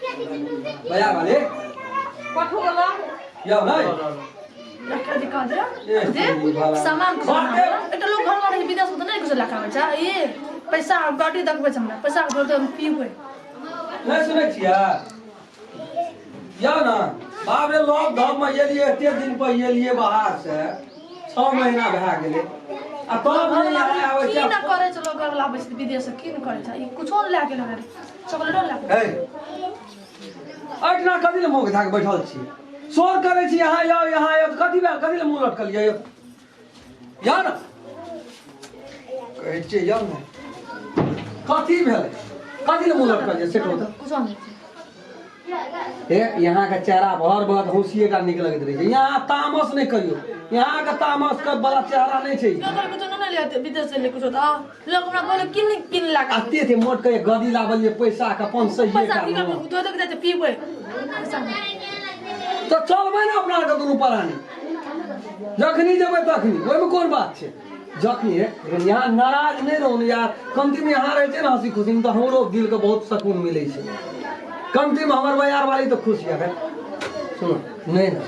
भैया वाले पठो वाला यौ नहि रखा दे कह दे ए, दे भला। सामान बाप रे। एकटा लोग घर वाला विदेश में तऽ नहि कुछ लए के आबै छै ई पैसा गाड़ी देखबै छै हमरा पैसा के बोलते हम पीबै नहि सुनै छियै यौ ने बाप रे लॉकडाउन मे एलियै एते दिन पर एलियै बाहर से 6 महीना भए गेलै आ तब नहि यहाँ आबै की छै न करै छै लोग घर लाबै छै विदेश से की न करै छै ई कुछो नहि लए के एलै चॉकलेटो लए के हे एहिठिना कथी लए मुँह धए कऽ बैठल छी शोर करै छी यहाँ आउ यहाँ आउ तऽ कथी भेल कथी लए मुँह लटकल यऽ यौ ने कहै छियै यौ ने कथी भेलै कथी लए मुँह लटकल यऽ से कहू तऽ कुछो नहि हे यहाँ के चेहरा भर भर हौसिए का निक लगैत रहै छै यहाँ तामस नहि करियौ यहाँ के तामस के बला चेहरा नहि छै लोग घर कुछो नहि ले विदेश से ले कुछो तऽ लोग हमरा बोले किन किन ला के अते थे मोट के गदी लाबल जे पैसा के 500 पैसा की करबै धो धो के जाइ छै पीबै पैसा नहि। तऽ चलबै ने अपना आरके दुनू प्राणी जखनी जेबै तखनी ओहिमे कोन बात छै जखनी हे लेकिन यहाँ नाराज नहि रहू ने यार कमतीमे यहाँ रहै छै ने हँसी खुशीमे तऽ हमरो दिलके बहुत सकून मिलै छै कमतीमे हमर बयार वाली तऽ खुश यऽ सुनो नहि ने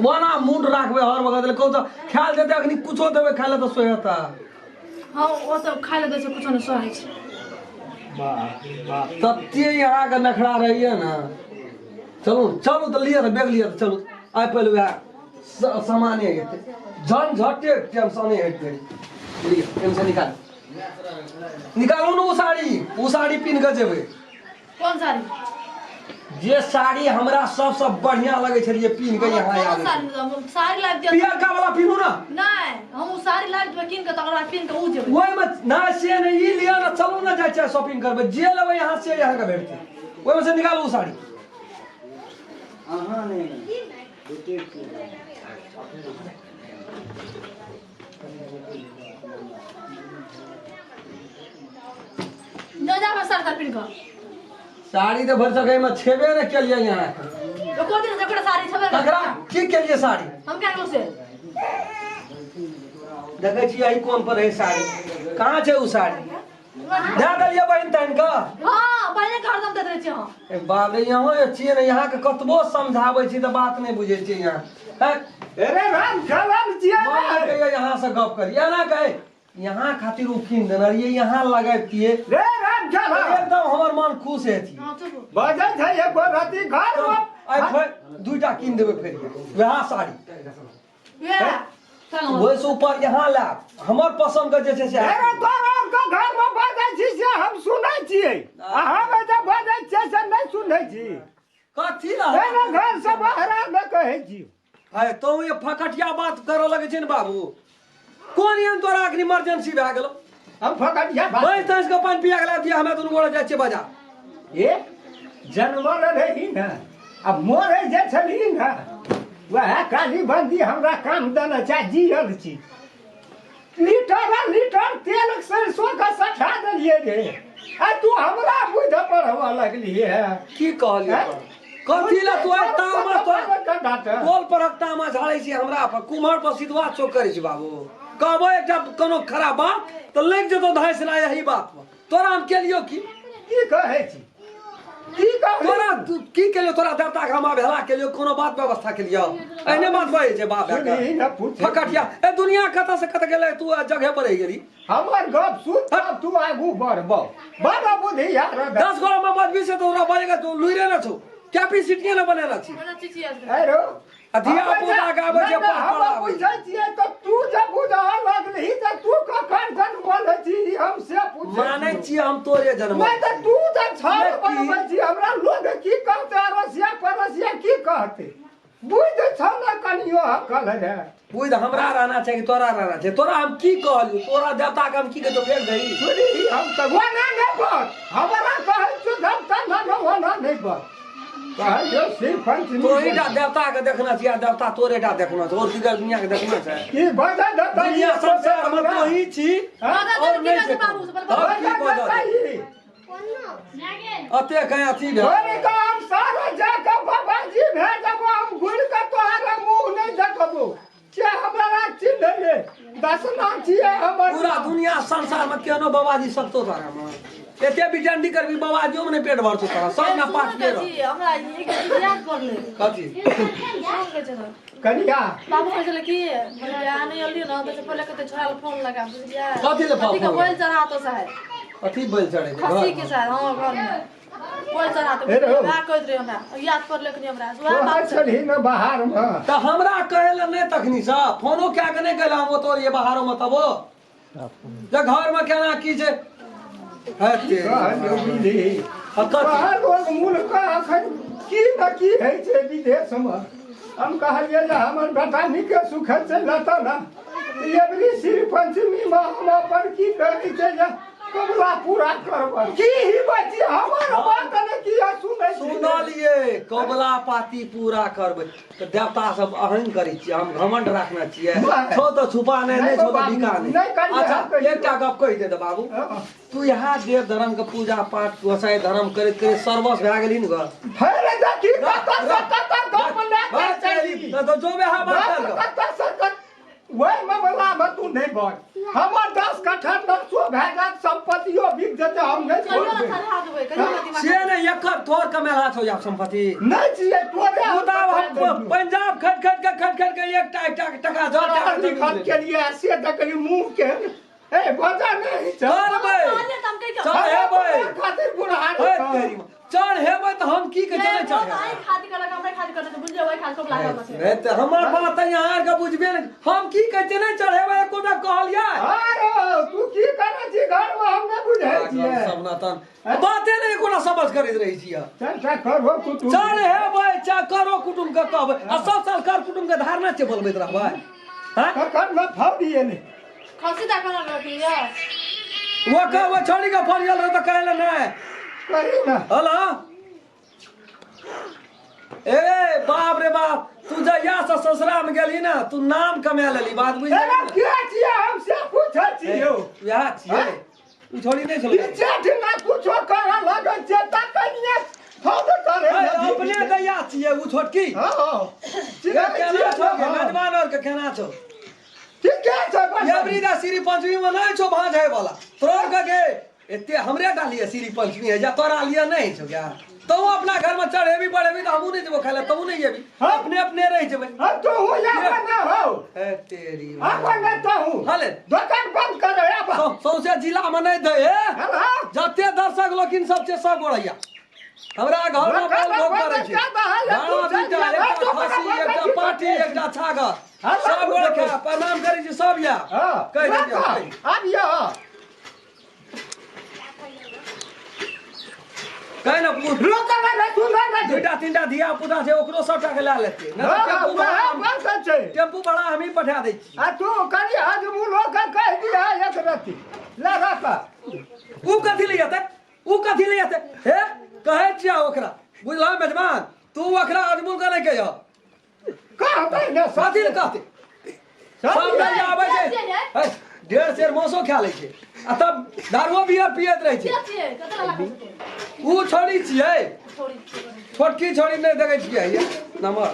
ओना मूड राखबै हर वक्त कहू तऽ खायल जेतै अखनी कुछो देबै खाय लए तऽ सोहेता हँ ओ सब खाय लए दै छै कुछो नहि सहै छै बाप तते अहाँके नखरा रहैए ने चलू चलू तऽ लिअ तऽ बैग लिअ तऽ चलू आइ पहिले वएह सामाने हेतै झंझटे टेंशने हेतै लिअ एहिमे निकालू निकालू ने ओ साड़ी ओ साड़ी पिन्ह कऽ जेबै कोन साड़ी जे साड़ी हमरा सबसँ बढ़िया लगै छलियै पिन्ह के यहाँ कोन आबै साड़ी हम साड़ी लाबि दिअ पियरका वाला पिन्हू ना नहि हम ओ साड़ी लाबि देबै कीन के तकर बाद पिन्ह के ओ जेबै ओहिमे ना से नहि ई लिअ ना चलू ना जाइ छियै शॉपिंग करबै जे लेबै यहाँ से यहाँ के भेटतै ओहिमे से निकालू ओ साड़ी अहाँ नहि बेटे नहि जाबै साड़ी ताड़ी पिन्ह के साड़ी तऽ भरि सकै मे छेबे नहि केलियै यहाँ एको दिन जकरा साड़ी छेबे तकरा की केलियै साड़ी हम क्या कहलहुँ से देखै छियै एहि कोन पर है साड़ी कहाँ छै ओ साड़ी दए देलियै बहिन तहिन के हाँ पहिले के हरदम दैत रहै छियै अहाँ ए बाप रे यहाँ जे छियै ने यहाँके कतबो समझाबै छी तऽ बात नहि बुझै छियै यहाँ हैं? अरे राम चलन छियै मन लगैए यहाँ से गप करी एना कहे यहाँ खातिर उ कीन देने रहियै यहाँ लगैतियै रे राम चलन एकदम हमर मन खुश हेतियै हाँ चुप बजै छै एको रति घर आइ फेर दूटा कीन देबै फेर वएह साड़ी वएह चल ओहिसँ ऊपर यहाँ लायब हमर पसन्द के जे छै से अरे तोरा आरके घरमे बजै छी से हम सुनै छियै आ हम एतऽ बजै छियै से नहि सुनै छी कथी एना लए घरसँ बहरा नहि कहै छी अरे तों ये फकटिया बात करऽ लगै छै ने बाबू कोन एहन तोरा अखन इमरजेंसी भए गेलो हम फकटिया बात बैस तैस के पानि पिया गेला दिया हमे दुनू गोरा जाइ छियै बाजार ए जनमल रही ने आ मरे जे छली ने वएह काली बंदी हमरा काम देने छै जियल छी लीटर आ लीटर तेल सरिसो के सठा देलियै रे आ तू हमरा बुझ पढ़बऽ लगलियै हे की कहलियै हैं? कथी ला तू आइ तामा तोरा तोरा टोल परक तामा झाड़ै छी हमरा पर कुम्हर पर सिधवा चौक करै छी बाबू कहबो एकटा कोनो खराब बात तऽ लागि जेतौ धाँसि ना यही बात पर तोरा हम केलियो की की कहै छी की कहै तोरा तू की केलियो तोरा देवता के हम अवहेला केलियो कोनो बात व्यवस्था केलियो एहने बात बजै छै बाप भाय सुनही के। ने पूछे फकटिया ए दुनिया कतऽ से कतऽ गेलै तू आ जगह पर रहि गेली हमर गप सुन तब तू आगू बढ़बौ बड़ा बुद्धि यार 10 गोरा में बजबी से तोरा बजेगा तू लुइरे न छौ कैपेसिटी ने बनेला छी हमरा चिचिया अरे आ धिया पुता के आबै छै पढ़ हम पढ़ आबै बुझै छियै तऽ तू जे बुझऽ लगलही तऽ तू कखन कन बोलै छी हम से पूछै मानै छियै हम तोरे जन्म नहि तऽ तू तऽ छल नहि की? बनबै छी हमरा लोग की कहतै अड़ोसिया पड़ोसिया की कहतै बुझ छौ ने कनियो अकल रे बुझ हमरा रहना छै कि तोरा रहना छै तोरा हम की कहलियौ तोरा देवता के हम की कहै फेर दही सुनही हम तऽ ओना नहि बस हमरा कहै छौ देवता न ओना नहि बस कहै शिव पंचमी तोहीटा देवता के देखना छी आ देवता तोरेटा देखना छै और की दुनिया के देखना छै की बजा देता दुनिया संसार में तोही छी और नहीं छै बाबू से तब की बजत अते कहीं अथी भेल घुरि कऽ हम सारा जाकऽ बाबाजी भए जेबो हम घुरि कऽ तोहर मुँह नहि देखबो के हमरा चिन्हले दसना छियै हमर पूरा दुनिया संसार में केहनो बाबाजी सकतो तारा में एते बिचंडी करबी बाबाजियो में नहि पेट भरतौ तोरा सब ना पाठ के जी हमरा एक चीज याद पड़लै। कथी? फोन कहै छलै। कनिया बाबू कहै छलै कि बुझलियै अहाँ नहि एलियै ने तऽ पहिले कहतै छोड़ा लए फोन लगा बुझलियै। कथी लए कथी के फोन? बैल चढ़ातो साहेब। कथी बैल चढ़ै छै? खस्सी घर के साहेब, हँ घरमे बैल चढ़ातो। हे रौ। वएह कहैत रहै हमरा, याद पड़लै कनि हमरा वएह तोहर बात। छलही ने बाहरमे तऽ हमरा कहै लए नहि तखनी सँ फोनो कए के नहि कहले हम ओतऽ रहियै बाहरोमे तबो जे घरमे केना की छै। हेते कहलियौ बुझली। हँ, कथी? तोहर लोग मुल्क अखन की न की होइ छै विदेशमे। हम कहलियै जे हमर बेटा नीके सुखे छै लेतऽ ने। एबरी श्री पंचमीमे हम अपन की कहै छै जे कबुला पूरा करबै की ही बची हमर बात ने किया सुनै छी? सुनलियै कबला पाती पूरा करबै तऽ देवता सब अहं करै छियै, हम घमंड राखने छियै। नहि। छौ तऽ छुपा नहि, नहि छौ तऽ बिका नहि नहि। करियै, अच्छा हम कहियै। एकटा गप कहि दे तऽ बाबू, हँ। तू यहाँ देव धर्म के पूजा पाठ गोसाई धर्म करैत करैत सर्वस भए गेलही ने घर। फेर देखी कतऽ से कतऽ गप लए कऽ चलि। तऽ जो वएह बात गप कर। कतऽ से कतऽ ओहि मामलामे तू नहि बज। हमर 10 कट्ठा नक्शो भए जायत, सम्पत्तियो बिक जेतै, हम नहि कहियो ने छोड़बै। चढ़ा देबै कहियो ने दिमाग। से नहि एकर तोर कमेला छौ आब सम्पत्ति। नहि छियै तोरे। तू तऽ आब हम पंजाब खट खट के खट खट के एकटा एकटा टका जर पढ़ल लिखल के लिए से देखली मुँह के ए बजा नहीं छै। चढ़बै कहलियै तऽ हम कहि कऽ- चढ़ेबै। खातिर बुढ़ारी हे छौ। तेरी माँ। चढ़ेबै तऽ हम की के चले ओ तऽ चढ़ेबै एहि खातिर कहलक, हमरा खातिर कहलक, बुझलियै ओहि खातिर कबुला करना छै। नहि तऽ हमर बात तऽ यहाँ आर के बुझबे नहि। हम की कहै छियै नहि चढ़ेबै एकोटा कहलियै। अरे तू की करै छी घरमे हम नहि बुझै छियै। सब नतन बाते नहि एकोटा समझ करैत रहै छियै। चल चल करबो कुटुम। चढ़ेबै चा करो कुटुम के कहबै आ सब साल कर कुटुम के धारणा छै बोलबैत रहबै। हाँ? कखन ने फौरी एलै। खसी दा करल रखलियै। वो कह वो छोड़ी के फरियल रहे तऽ कहले नहि। कही ने। हेलो ए बाप रे बाप, तू जहिया से ससुरा में गेली ना तू नाम कमा लेली, बात बुझ एना के छियै हम से पूछै छियौ। वएह छियै उ छोड़ी नहि छलै। ई जेठ ना कुछो करऽ लगै छै तऽ कनिये फोन करे ए, अपने दैया छियै उ छोटकी। हँ ए, केना छौ गे मेजबान और के केना छौ? ठीके छै बस। एवरी दा श्री पंचमी में नहीं छौ भाँज है वाला तोर के गे एते हमरे डालिए श्री पंचमी है या तोरा लिए नहीं छौ क्या? तू अपना घर में चढ़ेबी बढ़ेबी तऽ हमहूँ नहीं जेबो खाय ला, तू नहीं जेबी। हाँ। अपने अपने रह जेबै। हम तो हूँ या ना हो। ए तेरी अपन नहीं तो हूँ। हाँ ले। दुकान बंद करो या बा। सौंसे जिला में नहीं दे हे। हाँ। जते दर्शक लोकिन सब छै सब गोड़ैया हमरा घर में दुकान बोल भोग बंद करै छै। कर दहा, या तू भाड़ा चल दूटा, जा, एकटा तो खस्सी, बड़ा एकटा बड़ा पाटी, एकटा छागर। हाँ, सब गोड़ हाँ, के प्रणाम करै छी सब या। हाँ, कहि दियौ, राखा, कहि। आब यऽ। कहि ने पूछ। रोक ना ना तू ना ना दूटा तीनटा धिया पुता छै ओकरो सबटा के लए लेतै। नहि तऽ हाँ, टेम्पू वएह भाड़ा हम- बात छै। टेम्पू भाड़ा हमही पठा दै छी। आ तू कनि हजमुलो के कहि दिह एक रत्ती ले राख। उ कथी ले जेतै? उ कथी ले जेतै? हे कहै छियै ओकरा बुझलह मेजबान, तू ओकरा अजमुल के नहि कहियह। कहबै ने कथी ले कहतै? सब लए आबै छै। हे, 1.5 सेर मासो खा लै छै आ तब दारुओ बियर पियैत रहै छै। के छियै? कतऽ लगा के छै? उ छोड़ी छियै, छोड़ी छियै। छोटकी छोड़ी नहि देखै छियै ये नमर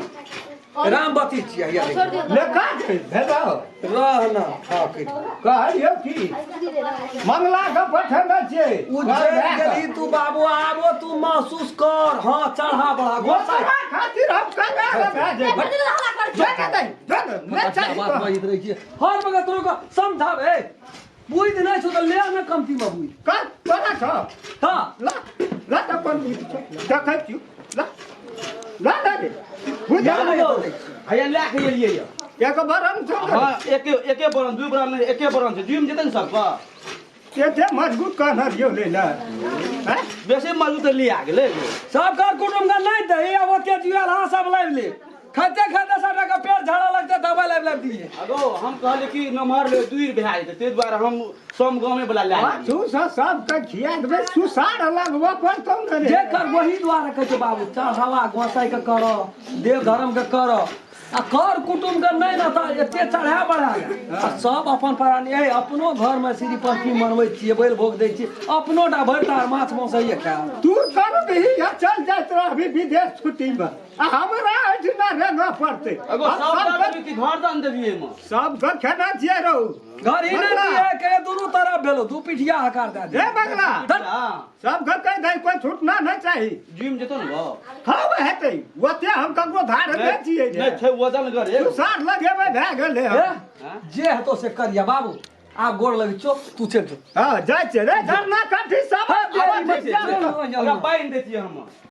रामबती छियै ये। छोड़ दियौ। लेखा छै भेजाओ। रह ना खा के कहलियौ की मंगला के पठेने छियै। उज्जैन गेली तू बाबू, आबो तू महसूस कर। हाँ चढ़ा बढ़ा गोसाई गोसरा खातिर हम कना के भेजै। बड़ी हल्ला करै छै। दे दे दे दे, नहि चाही बात तो। बजैत रहै छियै हर बगल तोरो के समझाबै बुझि नहि छौ तऽ ले ने कमती में बुझि। कह तोरा छौ। हाँ ला ला तऽ अपन देखै छियौ। ला ला ला रे बुझ हैया लए के एलियै यऽ। एक बरन छौ। हाँ, एके एके बरन, दुई बरन नहि, एके बरन छै। जुमि जेतै ने सबके। एते मजबूत कहने रहियौ लै लए। हैं? बेसी मजबूत तऽ लिया गेलै। सब कर कुटुम के नहि दही आ ओते जुआल हाँ सब लाबि ले। खाते खाते सबटा के पेट झाड़ा लगतै, दवाइ लाबि लाबि दिहे। अगो हम कहलियै कि नमहर ले दूर भए जेतै, ताहि दुआरे हम सम गामे वाला लए लेलियै। तू सब सबके खिया देबै सुसार लगबो करतौ ने रे। जे कर वही दुआरे कहै छै बाबू, चढ़ावा गोसाई के कर, देव धर्म के कर आ कर कुटुम के नहि ने तऽ एते चढ़ा बढ़ा आ सब अपन प्राणी। ए अपनो घर में श्री पंचमी मनबै छियै, बैल भोग दै छियै, अपनो टा भरि तार माछ मांस होइए खायल। तू करबिही या चल जाइत रहबी विदेश छुट्टी में आ हमरा एहिठिना रेंगऽ पड़तै। एगो हम सब सबके दऽ देबही कि घर दन देबही एहिमे? सबके खेना छियै रौ। घर ही नहि दिए के दुनू तरफ भेलो, दू पिठिया हकार दए रे बगला। हाँ। सबके कहि दही, कोइ छूटना नहि चाही। जिम जेतो ने गो। हँ, हेतै ओते, हम ककरो धार नहि छियै। नहि छै वजन करे। तुषार लगेबै, भए गेलै। हे, हम जे हेतो से करिया बाबू, आब गोर लगे चो, तू चलि जो। हँ, जाइ छियै रे, धरना काठी सब हाँ, आबै छै। चल, चल, चल। ओकरा बान्हि दैतियै हम।